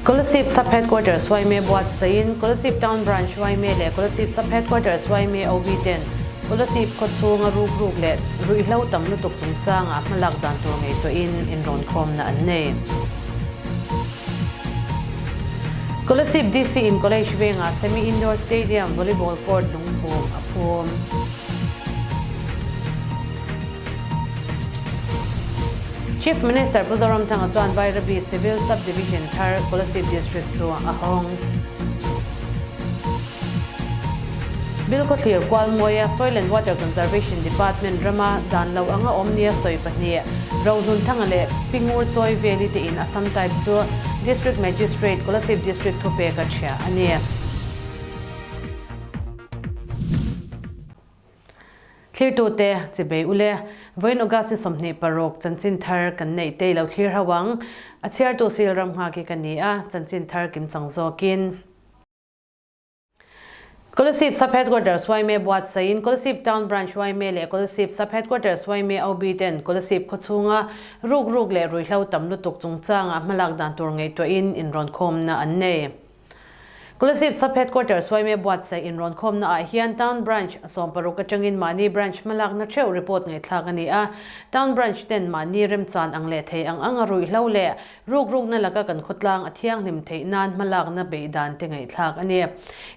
Kolasib Sub Headquarters yma buatsaihin Kolasib Town Branch yma leh Kolasib Sub Headquarters yma OB ten Kolasib khawchhunga rukruk leh ruihhlo tam lutuk chungchangah hmalak dan tur ngaihtuahin inrawnkhawmna an nei. Kolasib DC in College vengah Semi Indoor Stadium Volleyball Court lungphum a phum. Chief Minister Pu Zoramthanga chuan Bairabi Civil Sub-Division thar Kolasib District chu a hawng. Bilkhawthlir Kualmawia Soil and Water Conservation Department rama dan lo anga awm nia sawi pahnih, Rohlunthanga leh Pingur Chawi Veli te in Assam Type chu District Magistrate, Kolasib District thupek a chhia a ni. Thlirtute, Chibei ule, Vawiin August ni 26 chanchin thar kan neih te i lo thlir ho ang. A chhiartu Sil Ramnghaki ka ni a, chanchin thar kimchang zawkin. Kolasib Sub Headquarters yma buatsaihin Kolasib Town Branch yma leh Kolasib Sub Headquarters yma OB ten Kolasib khawchhunga ruk ruk leh ruihhlo tam lutuk chungchangah hmalak dan tur ngaihtuahin inrawnkhawmna an nei. Kolasib Sub Headquarters yma buatsaih inrawnkhawmna ah hian Town Branch 60 atangin mahni branch hmalakna theuh report ngaihthlak a ni a. Town Branch ten mahni remchan ang leh thei ang anga ruihhlo leh Rukrukna laka kan khawtlang a thianghlim theih nan hmalakna beih dan te ngaihthlak a ni.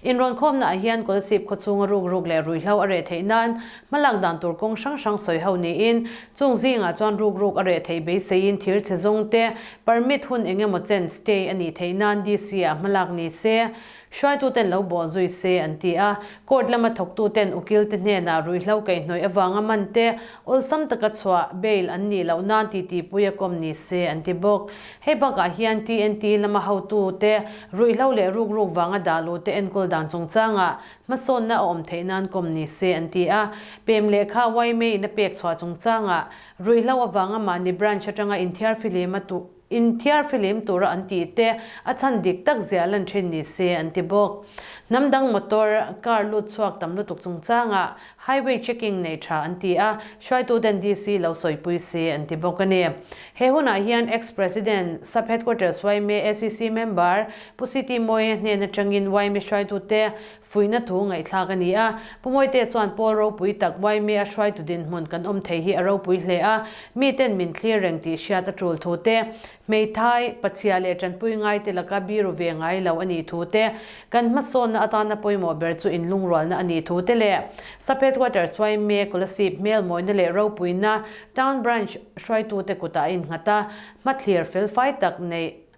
Inrawnkhawmna ah hian Kolasib khawchhunga rukruk leh ruihhlo a reh theih nan hmalak dan tur kawng hrang hrang sawi ho niin chung zingah chuan rukruk a reh theih beiseiin thir chhe zawng te permit hun eng emaw chen stay a nih theih nan DC ah hmalak ni se Hruaituten lo bawh zui se an ti a, court lama thawktuten ukilte hnenah ruihhlo kaihhnawih avanga man te awlsam taka chhuah, bail, an nih loh nan titipui a kawm ni se an ti bawk. Hei bakah hian TNT lama hotute ruihhlo leh rukruk vanga dah luhte enkawl dan chungchangah hmasawnna a awm theih nan kawm ni se an ti a, pem lehkha yma in a pek chhuah chungchangah ruihhlo avanga mahni branch atanga inthiarfihlim a tuh Inthiarfihlim tura an tih te a chhan dik tak ziah lan thin ni se an ti bawk. Hnam dang motor, car lut chhuak tam lutuk chungchangah highway checking nei tha an ti a, hruaituten DC lo sawipui se an ti bawk a ni. He hunah hian ex-President, Sub Headquarters yma ACC member Pu CT Mawia hnen atangin yma hruaitute Fuihna thu ngaihthlak a ni a, Pu Mawite chuan Pawl ropui tak Yma a hruaitu dinhmun kan awm thei hi a ropui hle a, miten min thlir reng tih hriat a tul thu te, hmeithai, pachhia leh tanpui ngaite laka biru ve ngai lo a nih thu te, kan hmasawnna atana pawimawh ber chu inlungrualna a nih thu te leh Sub Headquarters Yma Kolasib hmelmawina leh ropuina Town Branch hruaitute kutah a innghat a, hmathlir felfai tak neih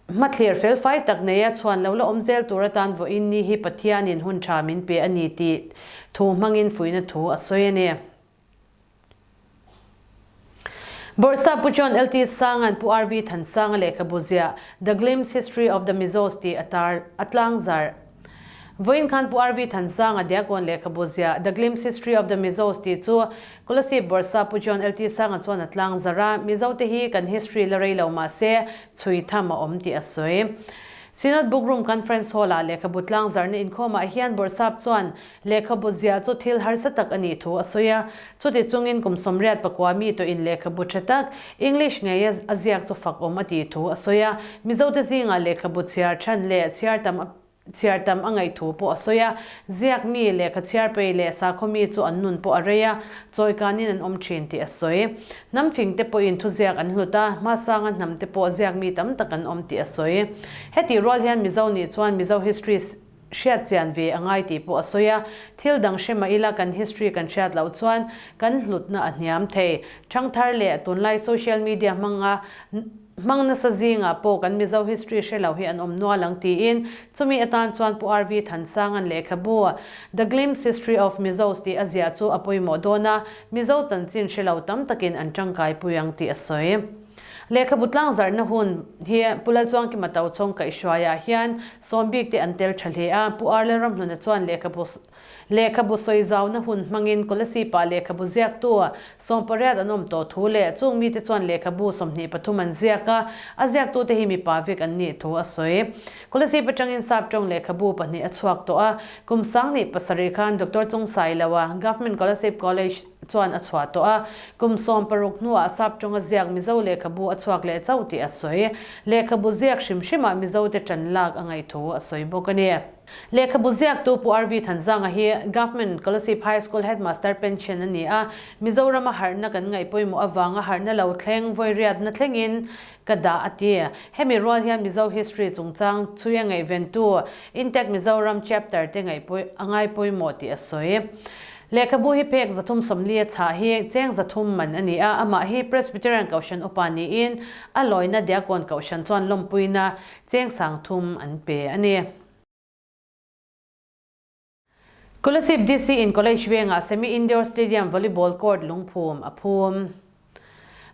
Hmathlir felfai tak neia chhuan lo la awm zel tur atan vawiin ni hi Pathianin hun tha min pe a ni tih thu hmangin fuihna thu a sawi a ni. Bawrhsap Pu John LT Sanga'n Pu RV Thansanga lehkhabu ziah The Glimpse History of the Mizos tih a tar a tlangzarh. Vawiin khan Pu RV Thansanga Diakon lehkhabu ziah The Glimpse History of the Mizos tih chu Kolasib Bawrhsa Pu John LT Sanga chuan a tlang zarh a, Mizo te hi kan history la rei lo mahse chhui tham a awm tih a sawi. Synod Bookroom Conference Hall-ah lehkhabu tlang zarhna inkhawmah hian Bawrhsap chuan lehkhabu ziah chu thil harsa tak a nih thu a sawi a, chuti chungin kum 84 mi tawhin lehkhabu tha tak English ngeia a ziak chu fak awm a tih thu a sawi a, Mizo te zingah lehkhabu chhiar than leh chhiar tam a Chhiar tam a ngaih thu pawh a sawi a, ziak mi, lehkha chhiar pei leh sakhaw mi chu an nun pawh a rei a, chawikanin an awm thin tih a sawi. Hnam fing te pawhin thuziak an hlut a, hmasanga hnam te pawh ziak mi tam tak an awm tih a sawi. Hetih rual hian Mizo nih chuan Mizo history hriat chian ve a ngai tih pawh a sawi a, thil dang hre mah ila kan history kan hriat loh chuan kan hlutna a hniam thei. Thangthar leh tunlai social media hmanga Hmang nasa zingah pawh kan Mizo history hre lo hi an awm nual ang tiin chumi atan chuan Pu RV Thansanga'n lehkhabu The Glimpse History of Mizos tih a ziah chu a pawimawh dawn a, Mizo chanchin hre lo tam takin an tangkai pui ang tih a sawi. Lehkhabu tlangzarhna hun hi Pu Lalchuangkima Tochhawng kaihhruaiah hian sawmbik te an tel tha hle a, Pu R Lalramhluna chuan lehkhabu Lehkhabu sawi zauna hun hmangin Kolasib-ah lehkhabu ziaktu 18 an awm tawh thu leh chung mite chuan lehkhabu 23 an ziak a, a ziaktute hi mipa vek an nih thu a sawi. Kolasib atangin sap tawng lehkhabu pahnih a chhuak tawh a, kum 2007 khan Doctor Chungsailoa, Government Kolasib College chuan a chhuah tawh a, kum 16 hnuah sap tawnga ziak Mizo lehkhabu a chhuak leh chauh tih a sawi. Lehkhabu ziak hrim hrimah Mizote ṭan lak a ngaih thu a sawi bawk a ni. Lehkhabu ziaktu Pu RV Thanzanga hi Government Kolasib High School Headmaster pension a ni a, Mizorama harhna kan ngaih pawimawh avanga harhna lo thleng vawiriatna thlengin ka dah a ti. Hemi rual hian Mizo History chungchang chhuia ngaihventu Intech Mizoram Chapter te ngaih a ngai pawimawh tih a sawi. Lehkhabu hi phek 340 a chhah hi cheng 300 man a ni a, amah hi Presbyterian Kohhran upa niin a lawina Diakon Kohhran chuan lawmpuina cheng 3000 an pe a ni. Kolasib DC in College vengah Semi Indoor Stadium Volleyball Court lungphum a phum.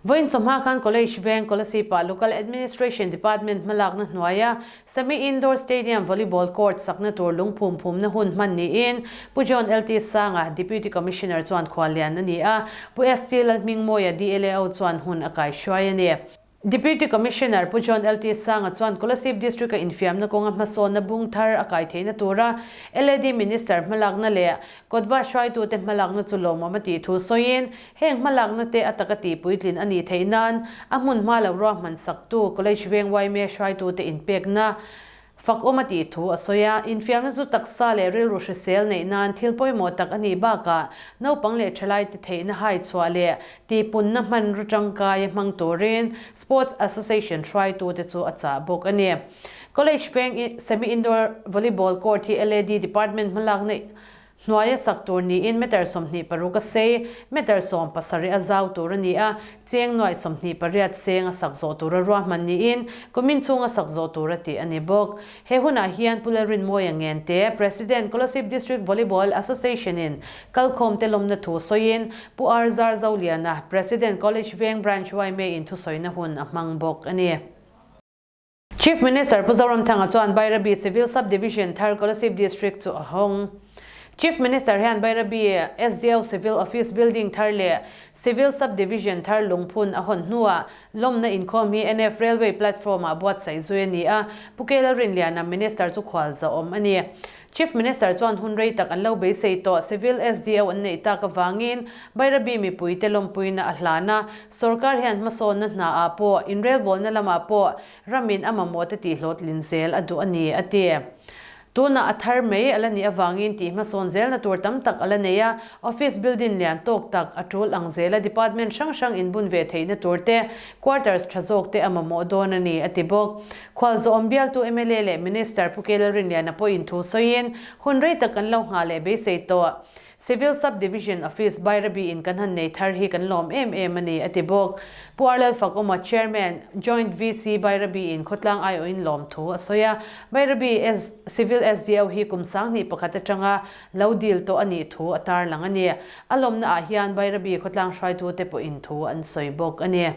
Vawiin chawhma khan College veng Kolasib-ah Local Administration Department hmalakna hnuaia Semi Indoor Stadium Volleyball Court sakna tur lungphum phumna hun hman niin Pu John LT Sanga, Deputy Commissioner chuan khuallian a ni a, Pu ST Lalhmingmawia DLAO chuan hun a kaihruai a ni. Deputy Commissioner Pu John LT Sanga chuan Kolasib District-a infiamna kawnga hmasawnna bung thar a kai theihna tura LAD Minister hmalakna leh Kawtva hruaitute hmalakna chu lawmawm a tih thu sawiin heng hmalakna te a taka tih puitlin a nih theih nan a hmun hma lo ruahman saktu College Veng yma hruaitute inpekna Fakawm a tih thu a sawi a, infiamna chu taksa leh rilru hrisel neih nan thil pawimawh tak a nih bakah naupang leh thalaite theihna hai chhuah leh tihpunna hmanraw tangkai a hmang turin Sports Association hruaitute chu a chah bawk a ni. College Veng Semi-Indoor Volleyball Court hi LAD Department hmalakna Hnuaia sak tur niin meter 26 a sei, meter 17 a zau tur a ni a, cheng nuaih 28 seng a sak zawh tura ruahman niin kumin chhunga sak zawh tur a tih a ni bawk. He hunah hian Pu Lalrinmawia Ngente, President, Kolasib District Volleyball Association-in kalkhawmte lawmna thu sawiin Pu R Zarzoliana, President, College Veng Branch yma-in thusawina hun a hmang bawk a ni. Chief Minister Pu Zoramthanga chuan Bairabi Civil Sub-Division thar Kolasib District chu a hawng. Chief Minister hian Bairabi SDO Civil Office Building thar leh Civil Sub-Division thar lungphun a hawn hnuah lawmna inkhawm hi NF Railway Platform ah buatsaih zui a ni a, Pu K Lalrinliana Minister chu khual zahawm a ni. Chief Minister chuan hun rei tak an lo beisei tawh Civil SDO an neih tak avangin Bairabi mipuite lawmpuina a hlan a, sorkar hian hmasawnna hna ah pawh inrelbawlna lamah pawh ramin a mamawhte tihhlawhtlin zel a duh a ni, a ti. Tunah a thar mai a la nih avangin tih hmasawn zelna tur tam tak a la nei a, office building lian tawk tak a tul ang zela department hrang hrang inbun ve theihna tur te, quarters tha zawk te a mamawh dawn a ni, a ti bawk. Khualzawm bialtu mla leh Minister Pu K Lalrinliana pawhin thu sawiin, hun rei tak kan lo nghah leh beisei tawh. Civil Sub-Division Office Bairabi in kan han nei thar hi kan lawm em em a ni, a ti bawk. Pu R Lalfakawma, Chairman, Joint VC Bairabi in khawtlang aiawhin lawm thu a sawi a. Bairabi Civil SDO hi kum 2001 atanga lo dil tawh a nih thu a tarlang a ni. A lawmna ah hian Bairabi khawtlang hruaitute pawhin thu an sawi bawk a ni.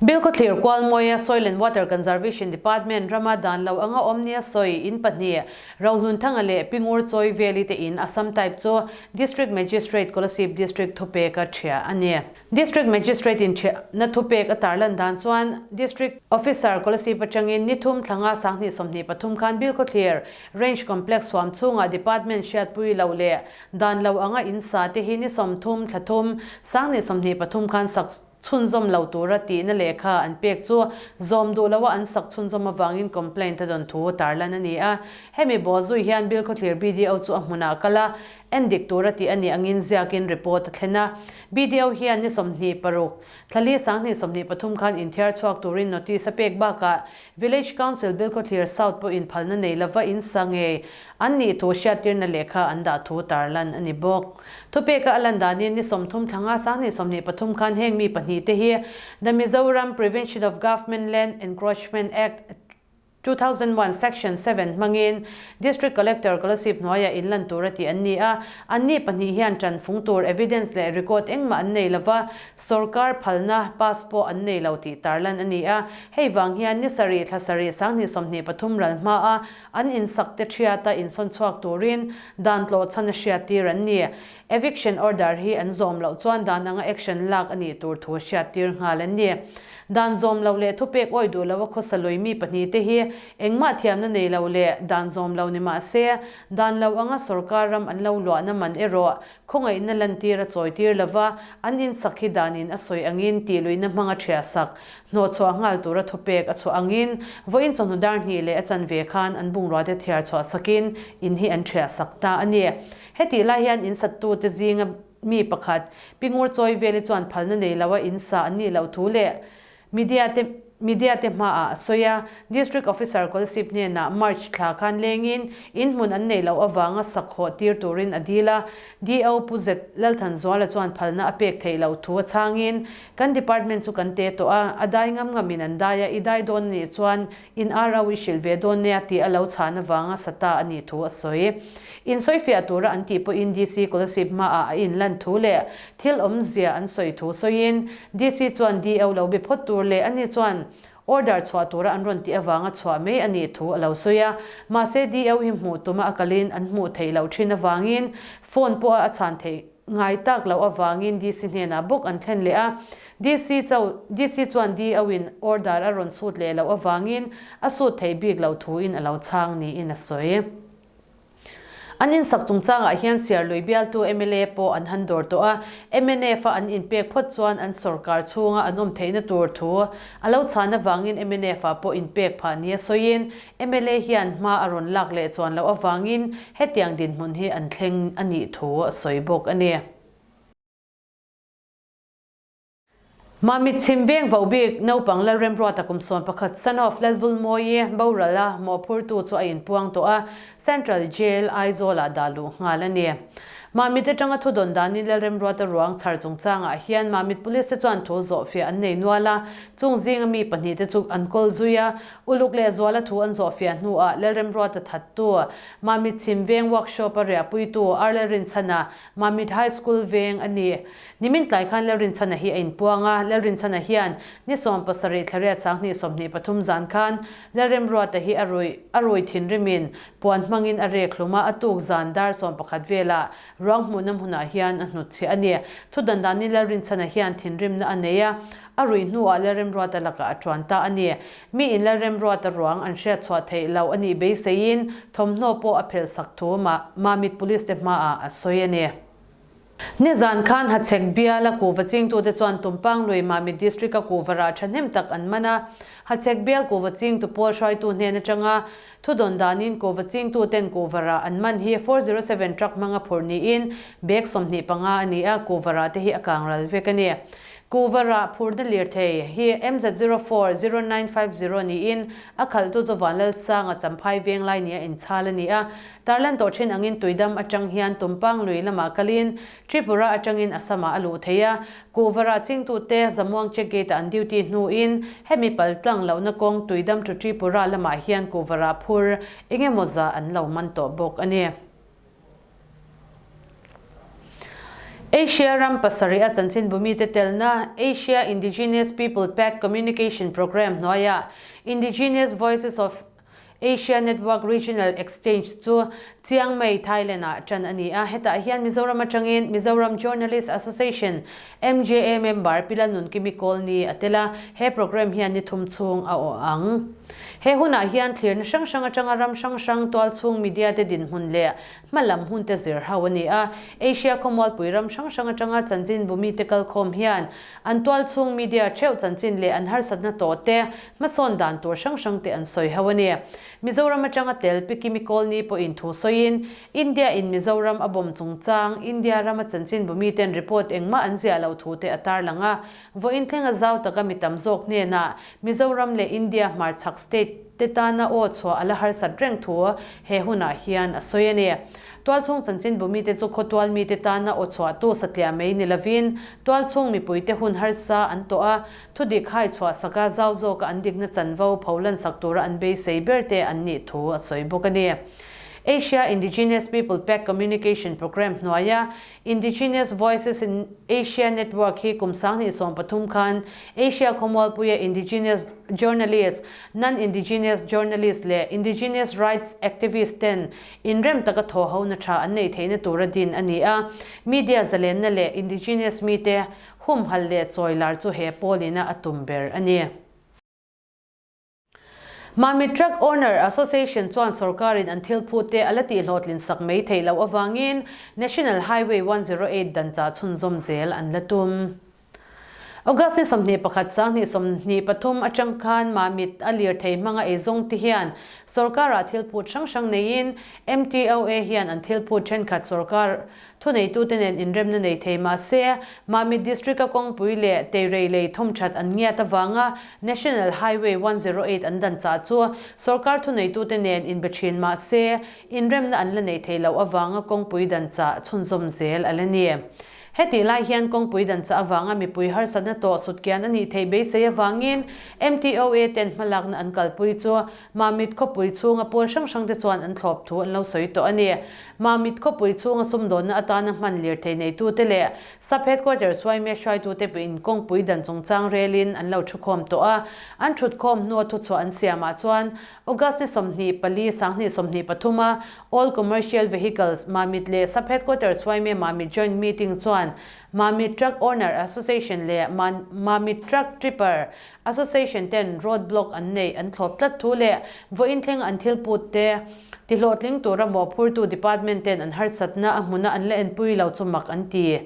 Bill Khawthlir Kualmawia Soil and Water Conservation Department rama dan lo anga awm nia sawi in pahnih Rohlunthanga leh Pingur Chawi Veli te in Assam type chu District Magistrate Kolasib District thupek a ṭhiah a ni. District Magistrate in ṭhiahna thupek a tarlan dan chuan District Officer Kolasib aṭangin ni thum thlanga 2023 khan Bill Khawthlir Range Complex huam chhungah Department hriatpui loh leh dan lo anga in sa te hi ni 30 thla thum 2023 khan sak chhunzawm lo tura tihna lehkha an pek chu zawm duh loa an sak chhunzawm avangin complaint a dawn thu tarlan a ni a. Hemi bawhzui hian Bilkhawthlir BDO chu a hmunah kal a, endik tura tih a nih angin ziakin report a thlen a. BDO hian ni 26, thlali 2023 khan inthiar chhuak turin notice a pek bakah Village Council Bilkhawthlir South pawhin phalna nei lova in sa ngei an nih thu hriattirna lehkha an dah thu tarlan a ni bawk. Thupeka a lan danin ni 30 thlanga 2023 khan heng mi pahnihte hi The Mizoram Prevention of Government Land Encroachment Act, 2001 Section 7 hmangin District Collector Kolasib hnuaiah inlan tur a tih an ni a, anni pahnih hian ṭanfung tur evidence leh record engmah an nei lova, Sorkar phalna pass pawh an nei lo tih tarlan a ni a, hei vang hian ni sarih thla sarih 2023 ral hmaa an insak te ṭhiata insawn chhuak turin dan tlawh chhan a hriattir an ni. Eviction order hi an zawm loh chuan dan anga action lak a nih tur thu hriattir nghal an ni. Dan zawm loh leh thupek awi duh loa khawsa lui mi pahnih te hi. engmah thiamna nei lo leh dan zawm lo ni mah se, dan lo anga sorkar ram an lo luahna man erawh khawngaihna lantir a chawitir lova, an insak hi danin a sawi angin tihluihna hmanga ṭhiah sak hnawhchhuah nghal tura thupek a chhuah angin vawiin chawhnu dar hnih leh a chanve khan an bungruate thiar chhuah sakin in hi an ṭhiah sak ta a ni. Hetih lai hian in sattute zinga mi pakhat Pi Ngur Chawi Veli chuan phalna nei loa in sa an nih loh thu leh Media te Media te hmaah a sawi a, District Officer Kolasib hnenah March thla khan lengin in hmun an neih loh avanga sak hawh tir turin a dil a, DO Pu Zet Lalthanzuala chuan phalna a pek theih loh thu a chhangin, Kan department chu kan te tawh a, a dai ngam ngamin an dai a, i dai dawn a nih chuan in RO i hrilh ve dawn nia tih a lo chhan avanga sa ta a nih thu a sawi. Insawifiah tura an tih pawhin DC Kolasib hmaah a inlan thu leh thil awmzia an sawi thu sawiin DC chuan DO lo be phawt tur leh ani chuan order chhuah tura an rawn tih avanga chhuah mai a nih thu a lo sawi a. Mahse DO hi hmuh tuma a kalin an hmuh theih loh thin avangin phone pawha a chhan theih ngai tak loh avangin DC hnenah bawk an thlen leh a. DC cho DC chuan DO in order a rawn sut leh loh avangin a sut theih bik loh thuin a lo chhang niin a sawi. An insak chungchangah hian Siarlui bialtu mla pawh an han dawr tawh a, mnf a an inpek phawt chuan an sorkar chhunga an awm theihna tur thu a lo chhan avangin mnf ah pawh inpek phah nia sawiin mla hian hma a rawn lak leh chuan loh avangin hetiang dinhmun hi an thleng a nih thu a sawi bawk a ni. Mamit chhim veng vo bik naupang Lalremruata kum 11 son of Lalvulmawi boral a mawhphurtu chu a inpuang tawh a, Central Jail, Aizawl-ah dah luh nghal a ni. Mamit atanga thudawn danin Lalremruata ruang chhar chungchangah hian Mamit Police te chuan thu zawhfiah an nei nual a, chung zinga mi pahnihte chu an kawl zui a, uluk leh zuala thu an zawhfiah hnuah Lalremruata thattu Mamit chhim veng workshop-a riahpuitu Ar Lalrinchhana Mamit High School veng a ni. Nimin tlai khan Lalrinchhana hi a inpuang a, Lalrinchhana hian ni 70 thlariat 20 23 zan khan Lalremruata hi a rui a rui thinrimin puan hmangin a rek hlum a, a tuk zan dar 11 velah ruang hmuhna hmunah hian a hnutchhiah a ni. Thu dan danin Lalrinchhana hian thinrimna a nei a, a ruih hnuah Lalremruata lakah a tuan ta a ni. Mi in Lalremruata ruang an hriatchhuah theih loh a nih beiseiin thawmhnaw pawh a phelh sak thu Mamit Police te hmaah a sawi a ni. Nizan khan Hachhek biala kuhva chingtute chuan Tumpang lui Mamit District-a kuhva rah thahnem tak an man a. Hachhek bial kuhva chingtu pawl hruaitu hnen atanga thudawn danin kuhva chingtuten kuhva rah an man hi 407 truck hmanga phurh niin bag 25 a ni a, kuhva rah te hi a kang ral vek a ni. Kuhva rah phurna lirthei hi MZ 040950 niin a khalhtu chu Vanlalsanga Champhai Venglai nia inchhal a ni a. Tarlan tawh thin angin Tuidam atang hian Tumpang lui lamah kalin Tripura atangin Assam-ah a luh thei a, Kuhva rah chingtute Zamuang Check Gate-ah an duty hnuin hemi pal tlang lohna kawng Tuidam to Tripura lamah hian Kuhva rah phur engemaw zah an lo man tawh bawk a ni. Asia ram pasarih a chanchinbu mite telna Asia Indigenous People Pact Communication Programme hnuaiah Indigenous Voices of Asia Network Regional Exchange chu Chiang Mai, Thailand-ah ṭan a ni a. Hetah hian Mizoram aṭangin Mizoram Journalist Association, MJA, member Pi Lalnunkimi Kawlni a tel a, he programme hian ni thum chhung a awh ang. He hunah hian thlirna hrang hrang aṭanga ram hrang hrang tualchhung media te dinhmun leh hma lam hun te zir ho a ni a. Asia khawmualpui ram hrang hrang aṭanga chanchinbu mite kalkhawm hian an tualchhung media ṭheuh chanchin leh an harsatna tawh te Hmasawn dan tur hrang hrang te an sawi ho a ni. Mizoram atanga tel Pi Kimi Kawlni pawhin thu sawiin, India in Mizoram a bawm chungchang, India rama chanchinbu miten report engmah an ziah loh thu te a tarlang a. Vawiin thlenga zau taka mi tam zawk hnenah Mizoram leh India hmarchhak state te tana aw chhuah a la harsat reng thu he hunah hian a sawi a ni. Tualchhung chanchinbu mite chu khawtual mite tana aw chhuahtu satliah mai ni lovin tualchhung mipuite hun harsa an tawh a, Thudik hai chhuah saka zau zawka an dikna chanvo pholan sak tura an beisei ber te an nih thu a sawi bawk a ni. Asia Indigenous People Pact Communication Programme hnuaia Indigenous Voices in Asia Network hi kum 2013 khan Asia khawmualpuia Indigenous Journalist, Non-Indigenous Journalist leh Indigenous Rights Activist ten inrem taka thawhhona tha an neih theihna tura din a ni a. Media zalenna leh Indigenous mite Humhalh leh chawilar chu he pawlina a tum ber a ni. Mamit Truck Owner Association chuan sorkarin an thil phute a la tihhlawhtlin sak mai theih loh avangin National Highway 108 dan chah chhunzawm zel an la tum. August ni 21 23 atang khan Mamit a lirthei hmanga eizawng te hian sorkarah thil phut hrang hrang neiin MTOA hian an thil phut thenkhat sorkar Thuneitute nen inremna nei thei mah se, Mamit District-a kawngpui leh Teirei lei thawmthat an ngiat avanga National Highway 108 an dan chah chu sorkar thuneitute nen inbe thin mah se, inremna an la nei thei loh avanga kawngpui dan chah chhunzawm zel a la ni. Hetih lai hian kawngpui dan chah avanga mipui harsatna tawh sutkian a nih theih beisei avangin MTOA ten hmalakna an kalpui chu Mamit khawpui chhunga pawl hrang hrangte chuan an thlawp thu an lo sawi tawh a ni. Mamit khawpui chhunga sumdawnna atana hman lirthei neitute leh Sub Headquarters yma hruaitute pawhin kawngpui dan chungchang relin an lo thukhawm tawh a. An thutkhawm hnua thuchhuah an siamah chuan August ni 24, 2023 a All Commercial Vehicles Mamit leh Sub Headquarters yma Mamit Joint Meeting chuan Mamit Truck Owner Association leh Mamit Truck Tripper Association ten road block an neih an thlawp tlat thu leh vawiin thleng an thil put te tihlawhtling tura mawhphurtu department ten an harsatna a hmuna an la enpui lo chu mak an ti.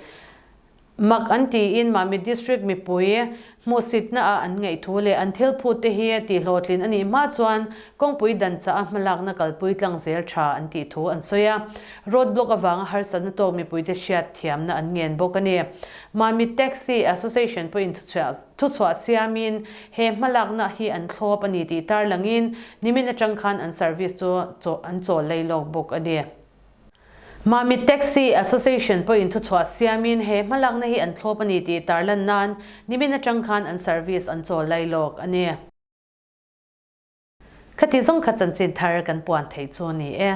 Mak an tiin Mamit District mipui hmuhsitna ah an ngaih thu leh an thil phut te hi tihhlawhtlin a nih hma chuan kawngpui dan chah a hmalakna kalpui tlang zel tha an tih thu an sawi a. Road block avanga harsatna tawk mipuite hriat thiamna an ngen bawk a ni. Mamit Taxi Association pawhin thuchhuah Thuchhuah siamin he hmalakna hi an thlawp a ni tih tarlangin nimin atang khan an service chu an chawl lei lawk bawk a ni. Mamit Taxi Association pawhin thuchhuah siamin he hmalakna hi an thlawp a ni tih tarlan nan nimin atang khan an service an chawl lai lawk a ni. Khati zawng kha chanchin thar kan puan theih chu a ni e.